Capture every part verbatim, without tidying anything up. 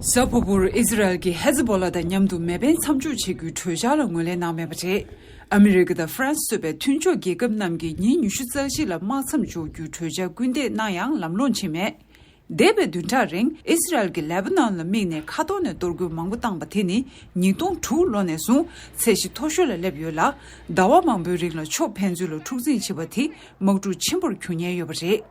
གཟའ་ཕུར་བུར་ཨི་ཟི་རལ་གྱིས་ཧེ་ཛི་བྷོ་ལ་དང་མཉམ་དུ་མེ་འཕེན་མཚམས་འཇོག་བྱེད་རྒྱུའི་གྲོས་འཆར་ལ་ངོས་ལེན་གནང་མེད་པ་རེད། ཨ་མི་རི་ཀ་དང་ཧྥ་རན་སི་གཙོས་པའི་མཐུན་ཕྱོགས་རྒྱལ་ཁབ་རྣམས་ཀྱིས་ཉིན་ཉི་ཤུ་རྩ་བཞི་ལ་དམག་མཚམས་འཇོག་རྒྱུའི་གྲོས་འཆར་སྐུལ་འདེད་གནང་ཡང་ལམ་ལྷོང་ཕྱིན་མེད། འདས་པའི་བདུན་ཕྲག་རིང་ཨི་ཟི་རལ་གྱིས་ལེ་བྷ་ནོན་ལ་དམིགས་ནས་མཁའ་ཐོག་ནས་གཏོར་རྒོལ་མང་པོ་བཏང་པ་དེ་ནི་ཉིས་སྟོང་དྲུག་ལོ་ནས་བཟུང་ཚད་གཞི་མཐོ་ཤོས་ལ་སླེབས་ཡོད་ལ། ཟླ་བ་མང་པོའི་རིང་ལ་ཕྱོགས་ཕན་ཚུན་ལ་འཁྲུག་འཛིང་བྱེད་པ་དེ་དམག་འཁྲུག་ཆེན་པོར་འགྱུར་ཉེན་ཡོད་པ་རེད།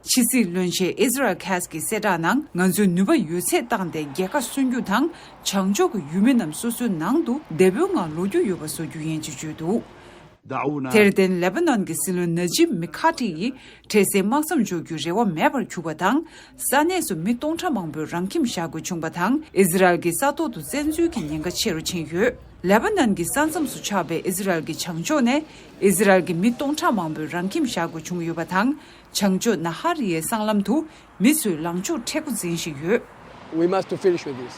ཕྱི་སྲིད་བློན་ཆེན་ཨི་ཟི་རལ་ཁེ་ཛ་གྱིས་གསལ་བསྒྲགས་ནང་། ང་ཚོས་ནུས་པ་ཡོད་ཚད་བཏང་སྟེ་རྒྱལ་ཁ་སོན་རྒྱུ་དང་། བྱང་ཕྱོགས་ཀྱི་ཡུལ་མི་རྣམས་སོ་སོའི་ནང་དུ་བདེ་པོའི་ངང་ལོག་རྒྱུ་ཡོད་པ་བཟོ་རྒྱུ་ཡིན་ཅེས་བརྗོད་འདུག། དེར་བརྟེན་ལེ་པ་ནན་གྱི་སྲིད་བློན་ན་ཇིབ་མི་ཁ་ཏི་ཡིས་འཕྲལ་སེལ་དམག་མཚམས་འཇོག་རྒྱུའི་རེ་བ་མེད་པར་གྱུར་པ་དང་། ས་གནས་སུ་མི་སྟོང་ཕྲག་མང་པོས་རང་ཁྱིམ་བཞག་དགོས་བྱུང་པ་དང་། ཨི་ཟི་རལ་གྱི་ས་ཐོག་ཏུ་བཙན་འཛུལ་གྱི་ཉེན་ཁ་ཆེ་རུ་ཕྱིན་ཡོད། ལེ་པ་ནན་གྱི་ས་མཚམས་སུ་ཆགས་པའི་ཨི་ཟི་རལ་གྱི་བྱང་ཕྱོགས་ནས་ཨི་ཟི་རལ་གྱི་མི་སྟོང་ཕྲག་མང་པོས་རང་ཁྱིམ་བཞག་དགོས་བྱུང་ཡོད་པ་དང་། བྱང་ཕྱོགས་ན་ཧ་རི་ཡའི་སྲང་ལམ་དུ་མི་ཚོས་ལངས་ཕྱོགས་མཁྲེགས་པོ་འཛིན་བཞིན་ཡོད། We must to finish with this.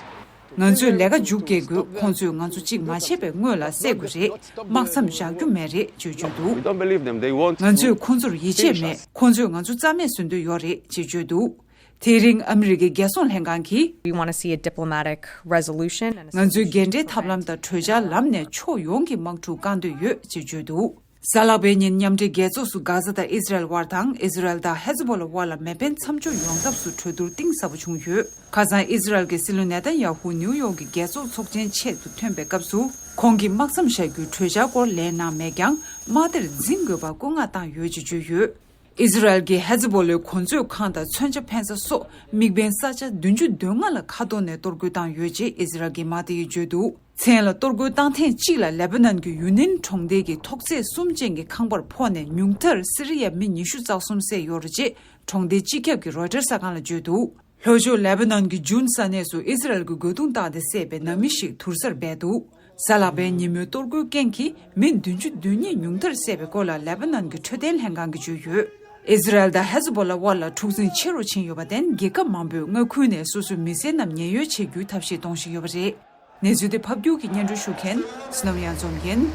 ང་ཚོས་ལས་ཀ་མཇུག་སྐྱེལ་དགོས། ཁོང་ཚོས་ང་ཚོ་གཅིག་མ་བྱས་པའི་སྔོན་ལ་བསད་དགོས་རེད། དམག་མཚམས་བཞག་རྒྱུ་མེད་རེད་ཅེས་བརྗོད་འདུག། We don't believe them. They want ང་ཚོས་ཁོང་ཚོར་ཡིད་ཆེས་མེད། ཁོང་ཚོས་ང་ཚོ་རྩ་མེད་བཟོ་འདོད་ཡོད་རེད་ཅེས་བརྗོད་འདུག། དེའི་རིང་ཨ་མི་རི་ཀའི་རྒྱལ་སྲུང་ལྷན་ཁང་གིས། We want to see a diplomatic resolution and a ང་ཚོས་འགན་འཁྲིའི་ཐབས་ལམ་དང་གྲོས་འཆར་ལམ་ནས་ཕྱོགས་ཡོངས་ཀྱི་དམག་འཁྲུག་བཀག་འདོད་ཡོད་ཅེས་བརྗོད་འདུག། གཟའ་ལྷག་པའི་ཉིན་མཉམ་འབྲེལ་རྒྱལ་ཚོགས་སུ་གྷ་ཟ་དང་ཨི་ཟི་རལ་དབར་དང་ཨི་ཟི་རལ་དང་ཧེ་ཛི་བྷོ་ལ་དབར་ལ་མེ་འཕེན་མཚམས་འཇོག་ཡོང་ཐབས་སུ་གྲོས་བསྡུར་གཏིང་ཟབ་པོ་བྱུང་ཡོད། ཁ་སང་ཨི་ཟི་རལ་གྱི་སྲིད་བློན་ནེ་ཐན་ཡ་ཧུ་ནིའུ་ཡོག་གི་རྒྱལ་ཚོགས་ཚོགས་ཆེན་ཆེད་དུ་ཐོན་པའི་སྐབས་སུ། ཁོང་གིས་དམག་མཚམས་བཞག་རྒྱུའི་གྲོས་འཆར་སྐོར་ལན་གནང་མེད་ཀྱང་། དམག་སྡེར་འཛིང་དགོས་པར་བཀོད་མངགས་བཏང་ཡོད་ཅེས་བརྗོད་ཡོད། ཨི་ཟི་རལ་གྱིས་ཧེ་ཛི་བྷོ་ལའི་གོ་མཛོད་ཁང་དང་མཚོན་ཆ་འཕེན་ས་སོགས་དམིགས་འབེན་ས་ཆ་བདུན་ཅུ་དོན་ལྔ་ལ་མཁའ་ཐོག་ནས་གཏོར་རྒོལ་བཏང་ཡོད་ཅེས་ཨི་ཟི་རལ་གྱི་དམག་སྡེ་ཡིས་བརྗོད་འདུག། མཚན་ལ་གཏོར་རྒོལ་བཏང་ཐེངས་གཅིག་ལ་ལེ་པ་ནན་གྱི་ཡུ་ནན་གྲོང་སྡེ་གི་ཐོག་ཚད་གསུམ་ཅན་གྱི་ཁང་པར་ཕོག་ནས་ཉུང་མཐར་སི་རི་ཡའི་མི་ཉི་ཤུ་རྩ་གསུམ་བསད་ཡོད་རེད་ཅེས་གྲོང་སྡེའི་སྤྱི་ཁྱབ་ཀྱིས་རོའི་ཊར་གསར་ཁང་ལ་བརྗོད་འདུག། ལྷོ་ཕྱོགས་ལེ་པ་ནན་གྱི་ཇུན་ས་གནས་སུ་ཨི་ཟི་རལ་གྱི་རྒོལ་རྡུང་བཏང་སྟེ་བསད་པའི་ནང་མི་ཞིག་དུར་སར་སྦས་འདུག། གཟའ་ལྷག་པའི་ཉིན་མོའི་གཏོར་རྒོལ་རྐྱེན་གྱིས་མི་བདུན་ཅུ་དོན་གཉིས་ཉུང་མཐར་བསད་པའི་སྐོར་ལ་ལེ་པ་ནན་གྱི་འཕྲོད་བསྟེན་ལྷན་ཁང་གིས་བརྗོད་ཡོད། ཨི་ཟི་རལ་དང་ཧེ་ཛི་བྷོ་ལ་དབར་ལ་འཁྲུག་འཛིང་ཆེ་རུ་ཕྱིན་ཡོད་པར་བརྟེན། རྒྱལ་ཁབ་མང་པོས་མངའ་ཁུལ་ནས་སོ་སོའི་མི་སེར་རྣམས་ཉེན་གཡོལ་བྱེད་རྒྱུའི་ཐབས་ཤེས་གཏོང་བཞིན་ཡོད་པ་རེད། གནས་ཚུལ་དེ་ཕབ་སྒྱུར་གྱིས་སྙན་སྒྲོན་ཞུ་མཁན་སྣོམ་ཡང་འཛོམས་ཡིན།